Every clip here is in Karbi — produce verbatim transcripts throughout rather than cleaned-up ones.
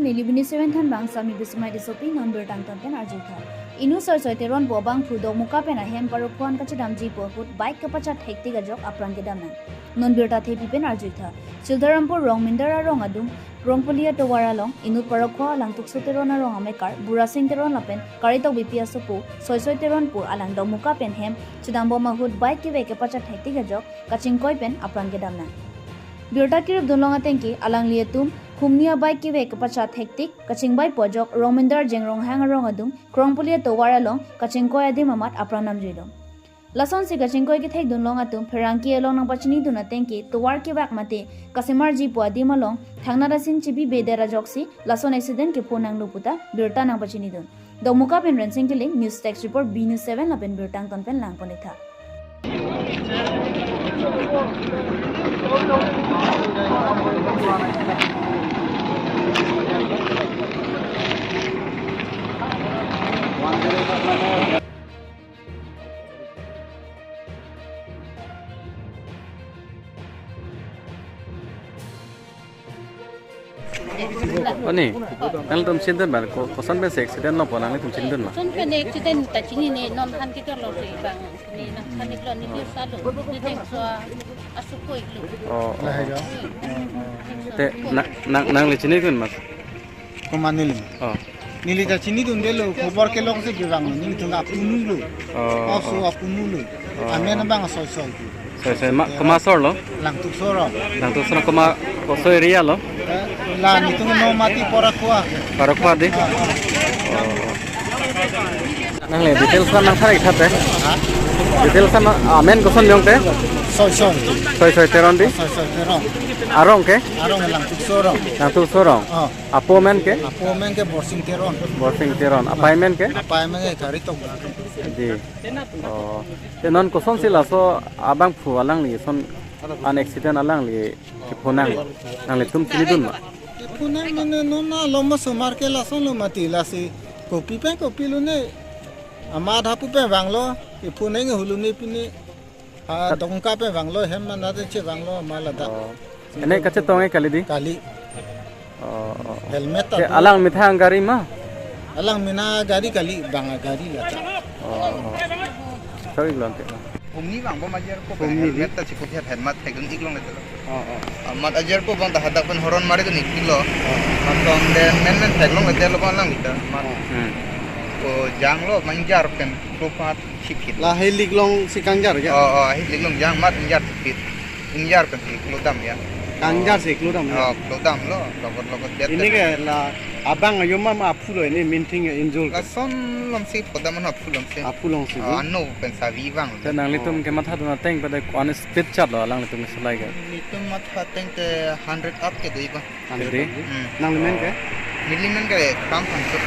Neli B News seven thanbang Sami Bismai Tissopi, non birta angton pen arjutha. Inut Soisoi Teron pu abangphu Dokmoka pen ahem parokhoan kachedamji pu ahut bike kepachat hektik ajok apran kedam nang. Non birta thepi pen arjutha. Sildharampur Rongmindar arong adung, Krongpuli atovar along, inut parokhoa Langtukso Teron arong amekar, Burasing Teron lapen Karitokbipi asopo, Soisoi Teron pu alang Dokmoka pen hem chedambom ahut bike kevek kepachat hektik ajok, kachingkoi pen apran kedam nang. Birta kirip dunlong atengke, alangli atum humni abike kevek kepachat hektik, kachingbai pu ajok, Rongmindar Jeng Ronghang arong adung, Krongpuli atovar along, kachingkoi adim amat apran namjuilo. Lasonsi kachingkoi kethek dunlong atum pherangke along nangpachini dun atengke tovar kevak mate kasemarji pu adim along thangnat asin chibi bedet ajoksi lason accident kepho nanglo puta birta nangpachini dun. Dokmoka pen Rensing Killing, News Desk Report, B News seven lapen birta angton pen langpon-iktha. Oni, nangtum chinidun ma, ko-, koson pensi accident lo pu nangtum chinidun ma? Koson pen accident ta chinine, non than kejor lo si bang, ne nangthan-iklo, ne diu salo, ne dengso asopo-iklo. Oh, oh. Lahai jo. Te, na, nang, nangli chinidun ma? Komat neli? Oh. Neli ta chinidundelo, khobor kelongsi kevanglo, nelitum apunu lo. Oh, oh, so oh. Apunu lo. Oh. Amen abang Soisoi. Soisoi, ma, komat asor lo? Langtukso arong. Langtukso arong komat, koso area lo? Eh, la nelitum Nomati parokhoa. Parokhoa dei? Ah, ah. Oh. Nangli details kan nangthan-iktha te? Ha? Details kan nang, amen koson jong te? Soisoi. Soisoi Teron dei? Soisoi Teron. Arong ke? Arong Langtukso arong. Langtukso arong. Oh. Apo amen ke? Apo amen ke Borsing Teron. Borsing Teron. Apai amen ke? Apai amen ke Karitok. Dei. Oh. Te non kosonsi laso abangphu alangli ason an accident alangli kepho nang, nanglitum chinidun ma? Kepho nang mane non along ma osomar ke lason lo mati lasi kopi pen kopi lo ne. Amat hapu pen vanglo, kepho nang hulu ne pine. Ah, Dokmoka pen vanglo, hem mana te chevanglo, amat ladak. Oh. Ene kachetong-e kali dei? Kali. Oh, oh, oh. Helmet ta. Te alang methang gari ma? Alang mena gari kali, bang gari lata. Oh, oh. Sorry, lo ante. Humni vangbom ajar po, humni dei? Helmet ta chikuphet, helmet theklong-iklongle telo. Oh, oh. Amat ajar po bang ta hadak pen horon mari dun-iklo. Oh. Matong den menmen theklongle telo bang alang kita. Mat. Oh. Hmm. Ko janglo, ma ingjar pen, krupat. Sipit. La hei liklongsi kangjar ya? Oh, oh, hei liklong jang mat ingjar sipit. Ingjar pensi klodam ya. Kangjar si klodam ya? Oh, klodamlo, logot logot det. Pini ke la abang ayoma ma aphu lo, ini minting ya injul. Lason longsi phoda mano aphu longsi. Aphu longsi. Oh, ano pensi vivang. Te nanglitum kematha dun ateng pada ko-an speed chat lo alanglitum keselai ke? Nelitum matha ateng te hundred up kedo-i bang. Hundred. Hmm. Nangli men ke? Neli men ke Kram Phanso.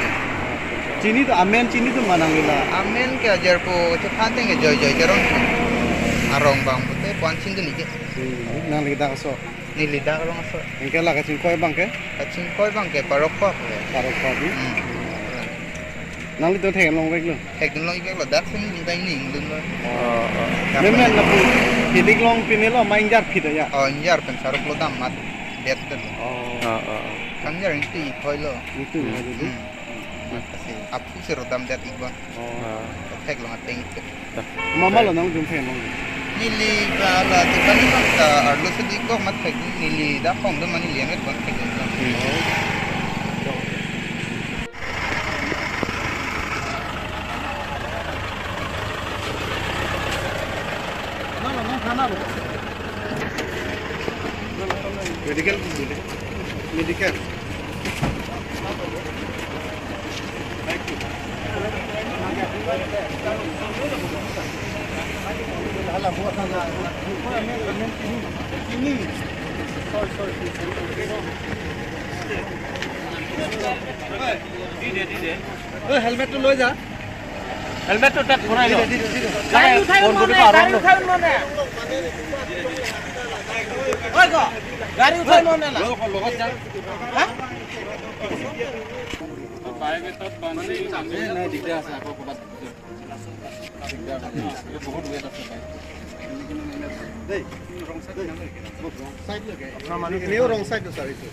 Chinidun, amen chinidun ma nangli la? Amen ke ajar po chethan ateng ke Joijoi Teron. Arong bang pute puan chinidun-ik ke. Hmm. Nangli dak aso? Neli dak arong aso. Anke la kachingkoi bang ke? Kachingkoi bang ke parokhoa ke. Parokhoa dei? Hmm. Nanglitum theklong-iklo? Theklong-iklo, dak sini jingkai ning dun lo. Oh, oh. Memen lapu hei liklong pine lo ma ingjar phit ya? Oh, ingjar pen saruk lo dam mat det lo. Oh. Oh, oh, oh. Kangjar ingti-ik hoi lo. Ingti-ik hoi lo dei? Hmm. Mat kasi aphu si rodam det-ik bang. Oh. Oh. Theklong ateng-ik. Mama lo nangtum theklong? Neli ba la dukan ni bang ta arlo si dik bang mat thek neli dak hong do ma neli amet bang thek. Hmm. Medical, medical. Helmet টো লৈ যা। হেলমেটটো তাত ভৰাই ল। গাড়ী উঠাই ল, গাড়ী উঠাই ল। ঐ ক, গাড়ী উঠাই ল নে না? লগত যা। হা? এই নাই, দিগদাৰ আছে, আকৌ ক'ৰবাত দিগদাৰ হয়। এই বহুত ৱেট আছে বাইক। দেই, ৰং চাইড লৈকে। আপোনাৰ মানুহ এনেও ৰং চাইড লৈছে আৰু এইটো।